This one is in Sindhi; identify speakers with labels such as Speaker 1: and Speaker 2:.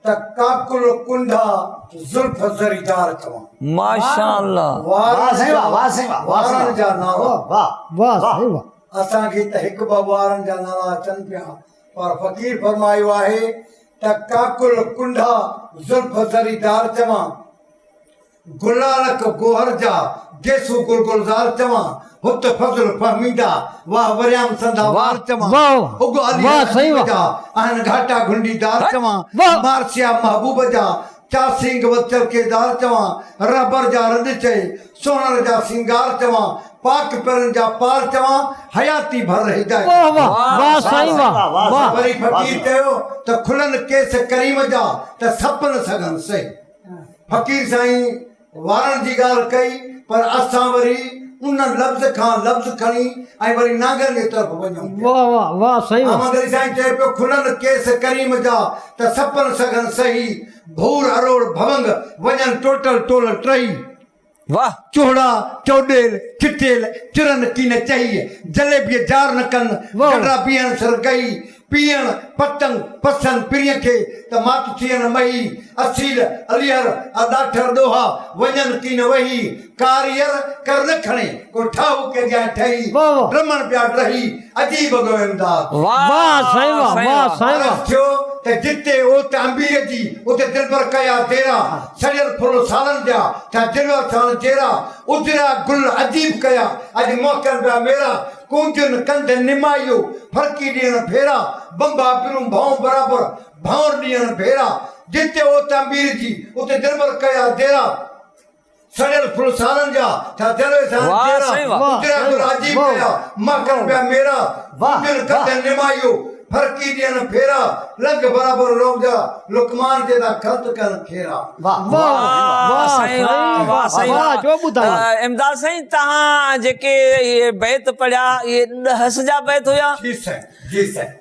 Speaker 1: ته ڪاڪل ڪنڊا زلف زريدار چوان.
Speaker 2: ماشاءالله.
Speaker 1: وارن جا وارن جا نالا.
Speaker 3: واه سائين واه.
Speaker 1: اسان کي ته هڪ ٻه وارن جا نالا اچن پيا پر فقير فرمايو آهي ته ڪاڪل ڪنڊا زلف زريدار چوان. گلالڪ گوهر جا، گيسو گل گلزار چوان، هت فضل فهميدا، واه وريام سندا وار چوان، اڳ علي عجيب جا، آهن گهاٽا گهنڊيدار چوان، مارسيا محبوب جا، چاسينگ و چلڪيدار چوان، رهبر جا رڏ چئي، سهڻر جا سينگار چوان، پاڪ پرن جا پار چوان، حياتي ڀر هدايت وري فقير چيو ته کلن ڪيس ڪريم جا، ته سپ نه سگهن سهي. فقير سائين وارن جي ڳالهه ڪئي پر اسان وري ان لفظ کان لفظ کڻي ۽ وري نانگن جي طرف وڃون پيا.
Speaker 3: واه واه واه سائين واه.
Speaker 1: احمد علي سائين چئي پيو کلن ڪيس ڪريم جا ته سپن سگهن سهي، ڀور اروڙ ڀونگ وڃن ٽوٽل ٽول ٽهي.
Speaker 2: واه.
Speaker 1: چوهڙا چوڏيل چٽيل چرن ڪين چهي، جليبيء جار نه ڪن جنڊا بيهن سر گهي، پيئڻ پتنگ پسن پرينء کي ته مات ٿين مهي، اصيل اليهر ڏاٺر ڏوها وڃن ڪين وهي، ڪاريئر ڪر نه کڻي ڪو ٺاهوڪي اڳيان ٺهي، ڊمڻ پيا ڊهي، عجيب ڳو امداد.
Speaker 3: واه سائين واه واه سائين واه.
Speaker 1: عرض ٿيو ته جتي اوت امبير جي اتي دلبر ڪيا ديرا، سڙيل ڦل سالن جا ٿيا جلوه ساڻ جيرا، اجرا گل عجيب ڪيا اڄ مهڪن پيا ميرا، ڪونجن ڪنڌ نمايو ڦرڪي ڏيڻ ڦيرا، بنڀا برون ڀئون برابر ڀنور ڏيڻ ڀيرا، جتي اوت امبير جي اتي دلبر ڪيا ديرا. سڙيل ڦل سالن جا ٿيا جلوي ساڻ جيرا، اجرا گل عجيب ڪيا مهڪن پيا ميرا، ڪونجن ڪنڌ نمايو ڦرڪي ڏين ڦيرا، لنگ برابر لوگ جا لقمان جي ٿا خلط ڪن کيرا.
Speaker 2: واه سائين واه سائين واه امداد سائين توهان جيڪي اهي بيت پڙهيا اهي ڏهس جا بيت هيا؟
Speaker 1: جي سائين جي سائين.